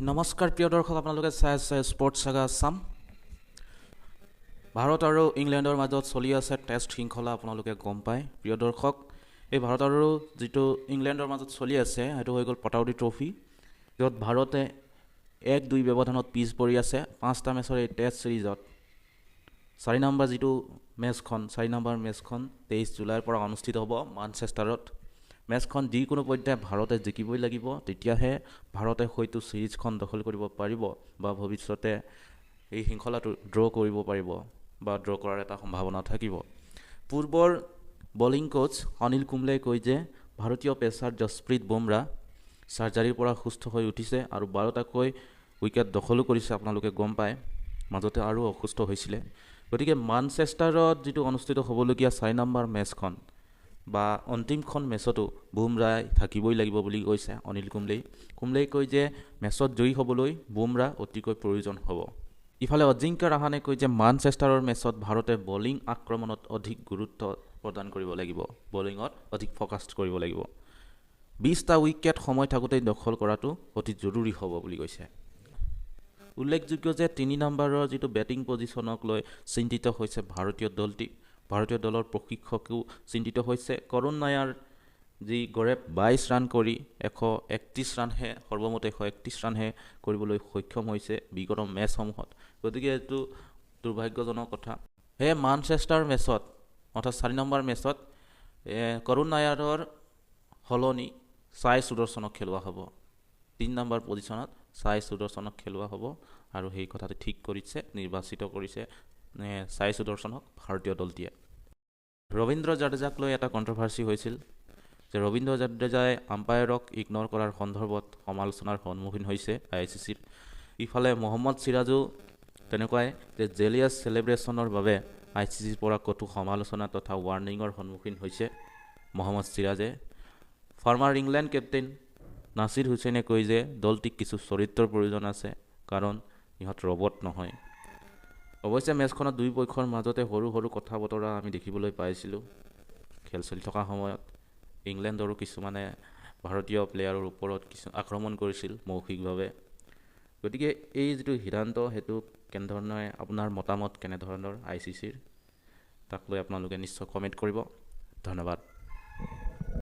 নমস্কাৰ প্ৰিয় দৰ্শক, আপোনালোকে চাই আছে স্পৰ্টছ চাগা আছাম। ভাৰত আৰু ইংলেণ্ডৰ মাজত চলি আছে টেষ্ট শৃংখলা, আপোনালোকে গম পায়। প্ৰিয় দৰ্শক, এই ভাৰত আৰু যিটো ইংলেণ্ডৰ মাজত চলি আছে সেইটো হৈ গ'ল পটাউডি ট্ৰফি, য'ত ভাৰতে 1-2 ব্যৱধানত পিছ পৰি আছে। 5টা মেচৰ এই টেষ্ট ছিৰিজত 4 নম্বৰ যিটো মেচখন, 4 নম্বৰ মেচখন 23 জুলাইৰ পৰা অনুষ্ঠিত হ'ব মানচেষ্টাৰত। মেচখন যিকোনো পৰ্যায়ে ভাৰতে জিকিবই লাগিব, তেতিয়াহে ভাৰতে হয়তো ছিৰিজখন দখল কৰিব পাৰিব বা ভৱিষ্যতে এই শৃংখলাটো ড্ৰ কৰিব পাৰিব বা ড্ৰ কৰাৰ এটা সম্ভাৱনা থাকিব। পূৰ্বৰ বলিং কোচ অনিল কুম্বলে কয় যে ভাৰতীয় পেচাৰ জছপ্ৰীত বুমৰাহ চাৰ্জাৰীৰ পৰা সুস্থ হৈ উঠিছে আৰু 12টাকৈ উইকেট দখলো কৰিছে, আপোনালোকে গম পায়। মাজতে আৰু অসুস্থ হৈছিলে। গতিকে মানচেষ্টাৰত যিটো অনুষ্ঠিত হ'বলগীয়া 4 নম্বৰ মেচখন বা অন্তিমখন মেচতো বুমৰাহ থাকিবই লাগিব বুলি কৈছে অনিল কুম্বলেই। কুম্বলেই কয় যে মেচত জয়ী হ'বলৈ বুমৰাহ অতিকৈ প্ৰয়োজন হ'ব। ইফালে অজিংক্য ৰাহানে কয় যে মানচেষ্টাৰৰ মেচত ভাৰতে বলিং আক্ৰমণত অধিক গুৰুত্ব প্ৰদান কৰিব লাগিব, বলিঙত অধিক ফ'কাছ কৰিব লাগিব। 20টা উইকেট সময় থাকোঁতেই দখল কৰাটো অতি জৰুৰী হ'ব বুলি কৈছে। উল্লেখযোগ্য যে 3 নম্বৰৰ যিটো বেটিং পজিশ্যনক লৈ চিন্তিত হৈছে ভাৰতীয় দলটি। ভাৰতীয় দলৰ প্ৰশিক্ষকেও চিন্তিত হৈছে। কৰুণ নায়াৰ যি গড়ে 22 ৰান কৰি 131 ৰানহে, সৰ্বমুঠ 131 ৰানহে কৰিবলৈ সক্ষম হৈছে বিগত মেচসমূহত। গতিকে এইটো দুৰ্ভাগ্যজনক কথা। সেয়ে মানচেষ্টাৰ মেচত অৰ্থাৎ 4 নম্বৰ মেচত কৰুণ নায়াৰৰ সলনি ছাই সুদৰ্শনক খেলোৱা হ'ব। 3 নম্বৰ পজিশ্যনত ছাই সুদৰ্শনক খেলোৱা হ'ব আৰু সেই কথাটো ঠিক কৰিছে, নিৰ্বাচিত কৰিছে ছাই সুদৰ্শনক ভাৰতীয় দলটিয়ে। ৰবীন্দ্ৰ জাদেজাক লৈ এটা কণ্ট্ৰভাৰ্চি হৈছিল যে ৰবীন্দ্ৰ জাদেজাই আম্পায়াৰক ইগন'ৰ কৰাৰ সন্দৰ্ভত সমালোচনাৰ সন্মুখীন হৈছে I C চিৰ। ইফালে মহম্মদ চিৰাজো তেনেকুৱাই যে জেলিয়াছ চেলিব্ৰেশ্যনৰ বাবে I C চিৰ পৰা কটু সমালোচনা তথা ৱাৰ্ণিঙৰ সন্মুখীন হৈছে মহম্মদ চিৰাজে। ফৰ্মাৰ ইংলেণ্ড কেপ্টেইন নাছিৰ হুছেইনে কয় যে দলটিক কিছু চৰিত্ৰৰ প্ৰয়োজন আছে, কাৰণ ইহঁত ৰবট নহয়। অৱশ্যে মেচখনত দুই পক্ষৰ মাজতে সৰু সৰু কথা বতৰা আমি দেখিবলৈ পাইছিলোঁ। খেল চলি থকা সময়ত ইংলেণ্ডৰো কিছুমানে ভাৰতীয় প্লেয়াৰৰ ওপৰত কিছু আক্ৰমণ কৰিছিল মৌখিকভাৱে। গতিকে এই যিটো সিদ্ধান্ত, সেইটো কেনেধৰণে আপোনাৰ মতামত কেনেধৰণৰ I C চিৰ, তাক লৈ আপোনালোকে নিশ্চয় কমেণ্ট কৰিব। ধন্যবাদ।